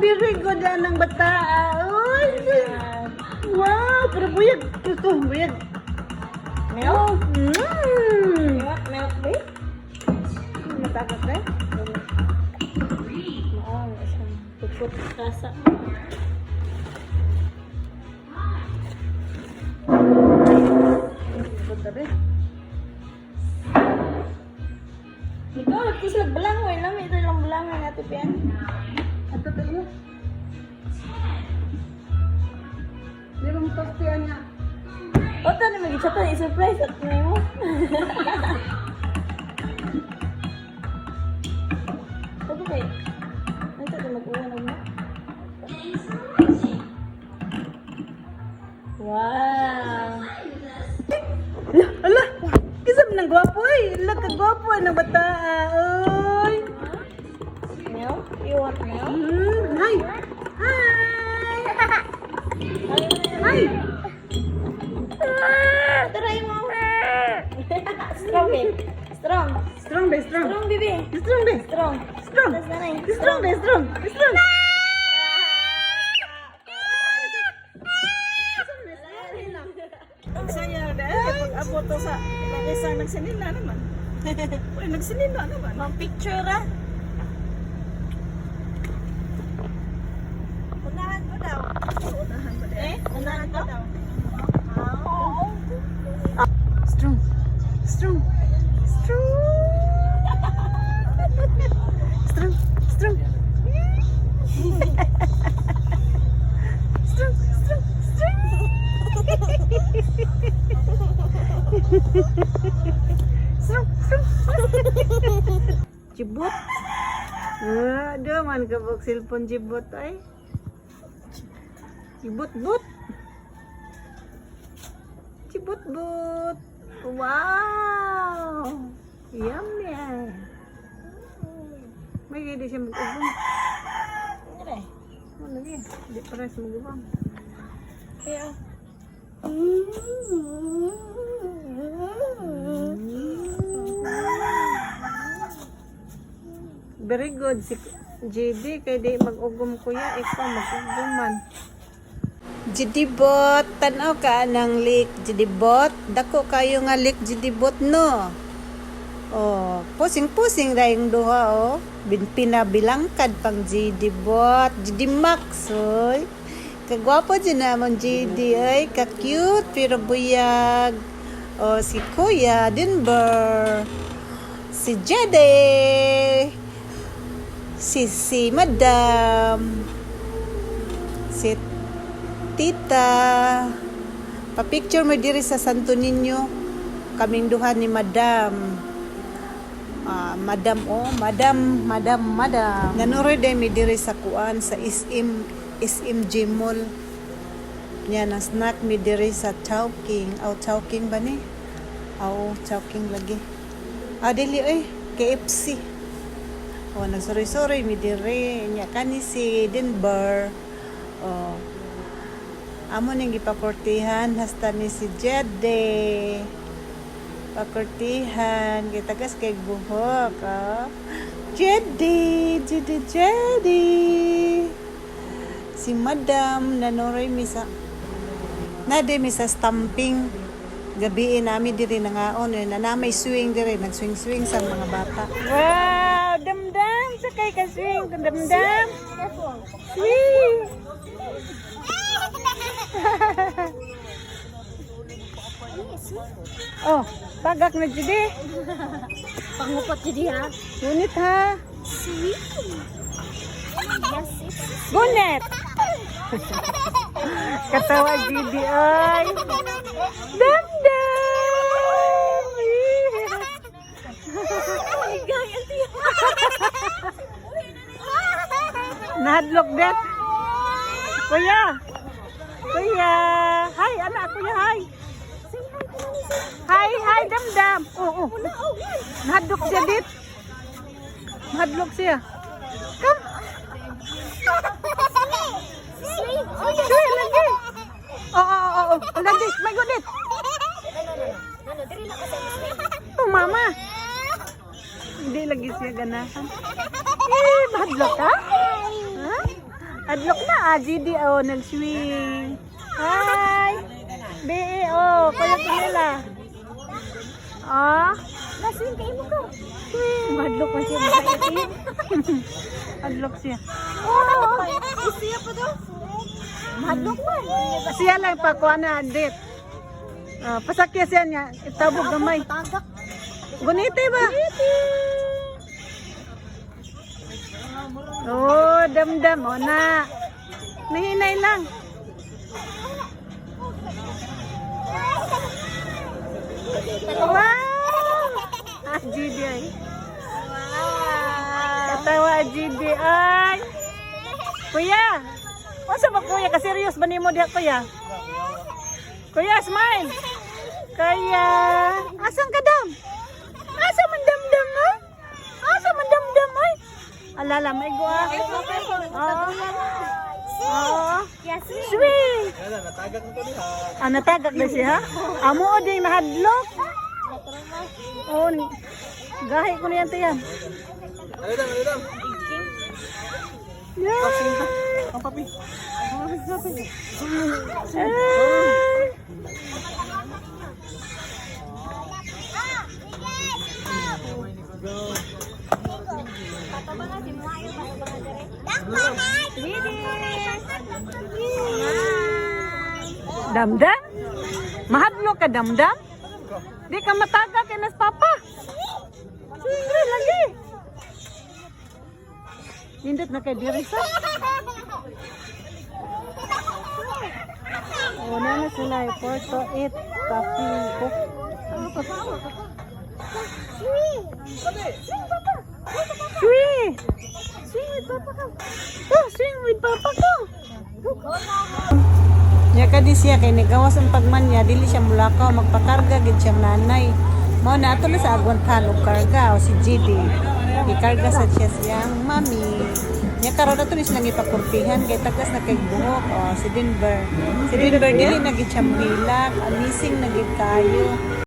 Very good ang bata. Uy! Wow, pero buyag. Gusto, buyag. Milk? Mm. You want milk, babe? Matakot eh? Oo, isang puput kasa. Puput tabi. Ikaw, nagkuslag balangoy. Lami, ito lang balangoy natin, Pian. Ato tayo. Di ba mo tostiyan niya? O, tani, mag-isa i-surprise at may mo. Ito kay. Ito, di mag-uwan mo. Wow! Ala, ala! Kisa man ang gwapo eh. Ala, kagwapo ang bata. Oy! Milk? You want milk? Hi! Hi! Hi! Try mo! Strong, babe. Strong. Strong be, strong. Strong, baby. Strong be. Strong. Strong. Tas nanay. Strong be, strong. Strong. Ang saya dahil pag-abot to sa kaysa nagsinila naman. Uy, nagsinila naman. Mang picture ah. Unahan mo daw. Unahan ba Eh, unahan ko? daw? Oo. Strong. Strong. Strong. Strong. Strong. Strong. Strong. Strong. Strong. Strong. Jibot. Ah, do man ka bok cellphone jibot ay. Jibot bot. Jibot bot. Wow! Yummy. Ay. May gaya di siya mag-ubong. Ano ba? Ano ni? Di pa rin siya mag-ubong. Kaya. Very good si JD kay di mag-ugom kuya, ikaw mag-ugom man. JD bot, tanaw ka ng lake JD bot. Dako kayo nga lake JD bot no. Oh, pusing-pusing ra yung duha oh. Bin pinabilangkad pang JD bot, JD Max oy. Kagwapo din naman JD ay, ka-cute pero buyag. Oh, si Kuya Denver. Si Jede. Si Madam. Si Tita. Pa-picture mo diri sa Santo Niño. Kaming duha ni Madam. Ah, Madam oh, Madam, Madam, Madam. Nanuroy day mi diri sa kuan sa SM SMG Mall. Yan ang snack mi diri sa Chowking. Aw, Chowking ba ni? Aw, Chowking lagi. Ah, dili oy, KFC. Oh, nagsuroy-suroy mi diri. Nya kani si Denver. Oh. Amo ning gipakortihan hasta ni si Jede. Pakortihan gitagas kay buhok, oh. Jede, Jede, Jede. Si Madam nanuroy mi sa na mi sa stamping. Gabi nami diri nangaon eh, na namay swing diri, nag-swing-swing sa mga bata. Wow, damdam sakay ka swing, damdam. Swing. Oh, tagak na jud eh. Pangupot jud ha. Gunit ha. Sweet. Yes, it's Gunit. Katawa GD ay. Damdam. Nahadlok det. Kuya. Kuya. Hi, anak kuya, hi. Hi, hi, damdam. Oo, oh, oh. Nahadlok siya dit. Nahadlok siya. Come. Sure, lagi. Oo. Oh. Lagi, may gunit. Oh, mama. Hindi lagi siya ganahan. Eh, mahadlok ka? Ha? Adlok na ah, GD oh, nag-swing. Hi! BE oh, kuya nila. Ah, Naswing kayo mo ko. Madlok man siya mga adlok siya. Oh, isiya pa to. Madlok man. Siya lang pa kuha na dit. Ah, pasakya siya niya, itabog gamay. Tagak. Guniti ba? Oh, damdam oh na. Nahinay lang. Wow! Ah, GD ay. Katawa GD ay. Kuya! Unsa ba kuya? Ka-serious ba nimo diha kuya? Kuya, smile! Kaya, asan ka dam? Asa man damdam ay? Asa man damdam ay? Alala, may guwa. Oo. Oo. Swing! Ah, natagak na siya? Amo o ding nahadlok. Oh, gahi ko na yan to yan. Yay! Ay! Damdam? Mahadlok ka, damdam? Di ka mataga kay nas papa. Sige, lagi. Nindot na kay diri sa. Una na sila, 4 to 8. Coffee ko. Swing! Swing with papa ko. Oh, swing with papa ko. Nya kadi siya kay nigawas ang pagmanya dili siya mulakaw, magpakarga gid siyang nanay. Mao na ato na sa agwantan og karga o si GD. Gikarga sa siya siyang mami. Nya karon ato ni silang ipakurtihan kay tagas na kay buhok o si Denver. Si Denver dili na gid siya milak, amazing na gid kayo.